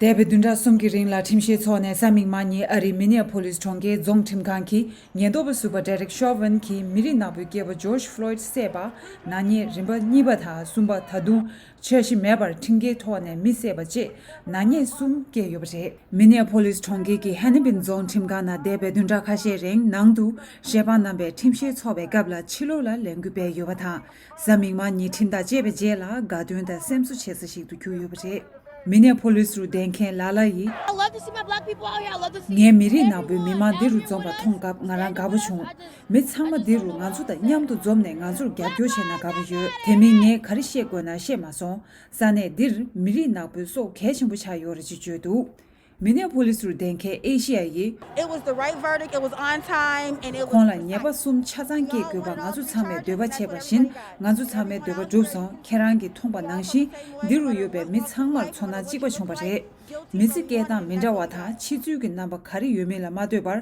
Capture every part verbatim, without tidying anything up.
འདས་པའི་བདུན་ཕྲག་གསུམ་གྱི་རིང་ལ་ཁྲིམས་བཤེར་འཚོགས་ནས་གཟའ་མིག་དམར་ཉིན་ཨ་རིའི་མི་ནེ་ཕོ་ལིས་གྲོང་ཁྱེར་རྫོང་ཁྲིམས་ཁང་གིས་ཉེན་རྟོག་པ་ཟུར་པ་Derek Chauvin གྱིས་མི་རིགས་ནག་པོའི་སྐྱེས་པ་George Floyd བསད་པ་ནག་ཉེས་རིམ་པ་གཉིས་པ་དང་གསུམ་པ་ད་དུང་འཆར་གཞི་མེད་པར་ཁྲིམས་འགལ་ཐོག་ནས་མི་བསད་པ་བཅས་ནག་ཉེས་གསུམ་བཀལ་ཡོད་པ་རེད། མི་ནེ་ཕོ་ལིས་གྲོང་ཁྱེར་གྱི་Hennepin རྫོང་ཁྲིམས་ཁང་ནང་འདས་པའི་བདུན་ཕྲག་ཁ་ཤས་རིང་ནང་དུ་བཤེར་དཔང་རྣམ་པས་ཁྲིམས་བཤེར་འཚོགས་པའི་སྐབས་ལ་ཕྱི་ལོགས་ལ་ལས་འགུལ་སྤེལ་ཡོད་པ་དང་། གཟའ་མིག་དམར་ཉིན་ཁྲིམས་ཐག་བཅད་པའི་རྗེས་ལ་དགའ་སྟོན་དང་སེམས་གསོ་བྱེད་ས་ཞིག་ཏུ་གྱུར་ཡོད་པ་རེད། མི་ནེ་ཕོ་ལིས་རུ་བསྡད་མཁན་ལ་ལ་ཡིས། I love to see my black people out here. I love to see ངས་མི་རིགས་ནག་པོའི་མི་མང་འདི་རུ་འཛོམས་པ་མཐོང་སྐབས་ང་རང་དགའ་པོ་བྱུང་། མི་ཚང་མ་འདི་རུ་ང་ཚོ་དང་མཉམ་དུ་འཛོམས་ནས་ང་ཚོར་རྒྱབ་སྐྱོར་བྱས་ན་དགའ་པོ་ཡོད། དེ་མིན་ངས་ག་རེ་བཤད་དགོས་ན་བཤད་མ་སོང་། ས་གནས་འདིར་མི་རིགས་ནག་པོའི་སྲོག་གལ་ཆེན་པོ་ཆགས་ཡོད་རེད་ཅེས་བརྗོད་འདུག་མི་ནེ་ཕོ་ལིས་རུ་བསྡད་མཁན་ཨེ་ཤི་ཡ་ཡིས། It was the right verdict. It was on time, and it was ཁོང་ལ་ཉེས་པ་གསུམ་ཆ་ཚང་བཀལ་དགོས་པ་ང་ཚོ་ཚང་མས་འདོད་པ་བྱས་པ་བཞིན་ང་ཚོ་ཚང་མའི་འདོད་པ་འགྲུབ་སོང་། ཁྱེད་རང་གིས་མཐོང་པ་ནང་བཞིན་འདི་རུ་ཡོད་པའི་མི་ཚང་མར་ཚོར་སྣང་གཅིག་པ་བྱུང་བ་རེད། མི་ཚེ་སྐྱེལ་སྟངས་མི་འདྲ་བ་དང་ཕྱི་ཚུལ་གྱི་རྣམ་པ་ག་རེ་ཡོད་མེད་ལ་མ་ལྟོས་པར་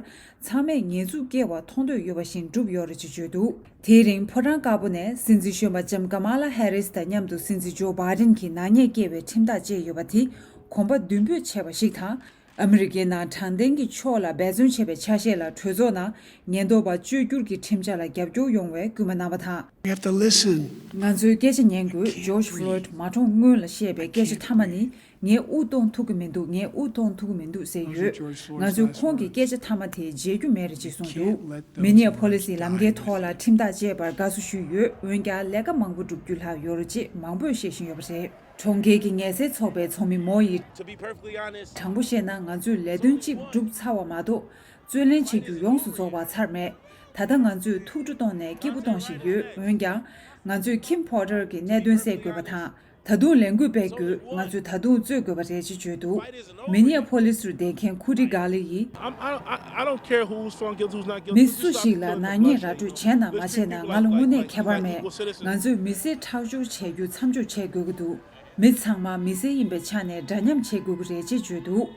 ཚང་མས་ཉེས་འཛུགས་བཀལ་བ་མཐོང་འདོད་ཡོད་པ་བཞིན་བསྒྲུབས་ཡོད་རེད་ཅེས་བརྗོད་འདུག་དེའི་རིང་ཕོ་བྲང་དཀར་པོ་ནས་སྲིད་འཛིན་གཞོན་པ་ལྕམ་ཀ་མ་ལ་ཧེ་རིས་དང་མཉམ་དུ་སྲིད་འཛིན་ཇོ་བྷའི་ཌེན་གྱིས་ནག་ཉེས་བཀལ་བའི་ཁྲིམས་ཐག་བཅད་ཡོད་པ་དེ་གོམ་པ་མདུན་སྤོས་བྱས་པ་ཞིག་དང་། ཨ་མི་རི་ཀའི་ནང་དྲང་བདེན་གྱི་ཕྱོགས་ལ་འབད་བརྩོན་བྱེད་པའི་ཆ་ཤས་ལ་གྲོས་ཚོགས་ནང་ཉེན་རྟོག་པ་བཅོས་བསྒྱུར་གྱི་ཁྲིམས་འཆར་ལ་རྒྱབ་སྐྱོར་ཡོང་བའི་སྐུལ་མ་གནང་བ་དང་། We have to listen. ང་ཚོས་སྐད་ཆ་ཉན་དགོས། George Floyd མ་གྲོངས་སྔོན་ལ་བཤད་པའི་སྐད་ཆ་མཐའ་མ་ནི། ངས་དབུགས་གཏོང་ཐུབ་ཀྱི་མི་འདུག་ངས་དབུགས་གཏོང་ཐུབ་ཀྱི་མི་འདུག་ཟེར་ཡོད། ང་ཚོས་ཁོང་གི་སྐད་ཆ་མཐའ་མ་དེ་བརྗེད་རྒྱུ་མེད་རེད་ཅེས་གསུངས་འདུག་མི་ནེ་ཕོ་ལིས་ཀྱི་ལམ་ཁའི་ཐོག་ལ་ཁྲིམས་ཐག་བཅད་པར་དགའ་བསུ་ཞུས་ཡོད། འོན་ཀྱང་ལས་ཀ་མང་པོ་བསྒྲུབ་རྒྱུ་ལྷག་ཡོད་རེད་ཅེས་མང་པོས་བཤད་བཞིན་ཡོད་པ་རེད། གྲོང་ཁྱེར་གྱི་ངལ་སེལ་ཚོགས་པའི་ཚོགས་མི་མོ་ཡིས། དྲང་པོ་བཤད་ན་ང་ཚོས་ལས་དོན་གཅིག་བསྒྲུབས་ཚར་བ་མ་གཏོགས། རྩོད་ལེན་བྱེད་རྒྱུ་ཡོངས་སུ་རྫོགས་པ་ཚར་མེད། ད་ལྟ་ང་ཚོས་ཐུགས་སྤྲོ་གཏོང་ནས་སྐྱིད་པོ་གཏོང་བཞིན་ཡོད། འོན་ཀྱང་། ང་ཚོས་ཁིམ་ཕོ་ཊར་གྱི་གནད་དོན་སེལ་དགོས་པ་དང་། ད་དུང་ལས་འགུལ་སྤེལ་དགོས། ང་ཚོས་ད་དུང་རྩོད་དགོས་པ་རེད་ཅེས་བརྗོད་འདུག་མི་ནེ་ཕོ་ལིས་རུ་བསྡད་མཁན་ཁུ་ཏི་གྷ་ལི་ཡིས། I'm, I, don't- I, I don't care who's found guilty, who's not guilty. མི་སུ་ཞིག་ལ་ནག་ཉེས་ར་སྤྲོད་བྱས་ན་མ་བྱས་ན་ང་ལ་དངོས་གནས་ཁྱད་པར་མེད། ང་ཚོས་མི་སེར་ཁྲག་སྦྱོར་བྱེད་རྒྱུ་མཚམས་འཇོག་བྱེད་དགོས་ཀྱི་འདུག་མི་ཚང་མ་མི་སེར་ཡིན་པའི་ཆ་ནས་འདྲ་མཉམ་བྱེད་དགོས་ཀྱི་རེད་ཅེས་བརྗོད་འདུག་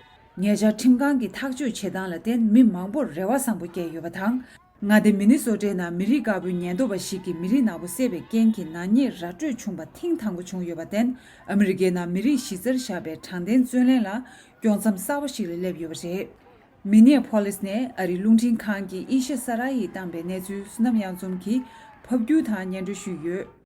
ཉེ་ཆར་ཁྲིམས་ཁང་གིས་ཐག་གཅོད་བྱེད་སྟངས་ལ་བརྟེན་མི་མང་པོར་རེ་བ་བཟང་པོ་སྐྱེས་ཡོད་པ་དང་། མངའ་སྡེ་མི་ནི་སོ་ཊའི་ནང་མི་རིགས་དཀར་པོའི་ཉེན་རྟོག་པ་ཞིག་གིས་མི་རིགས་ནག་པོ་བསད་པའི་རྐྱེན་གྱིས་ནག་ཉེས་ར་སྤྲོད་བྱུང་བ་ཐེངས་དང་པོ་བྱུང་ཡོད་པར་བརྟེན། ཨ་མི་རི་ཀའི་ནང་མི་རིགས་གཞི་རྩར་བཞག་པའི་དྲང་བདེན་རྩོད་ལེན་ལ་དཀྱོག་མཚམས་གསར་པ་ཞིག་ལ་སླེབས་ཡོད་པ་རེད། མི་ནེ་ཕོ་ལིས་ནས་ཨ་རིའི་རླུང་འཕྲིན་ཁང་གིས་ཨེ་ཤ་ས་ར་ཡིས་བཏང་པའི་གནས་ཚུལ་བསོད་ནམས་གཡང་འཛོམས་ཀྱིས་ཕབ་སྒྱུར་དང་སྙན་སྒྲོན་ཞུས་ཡོད།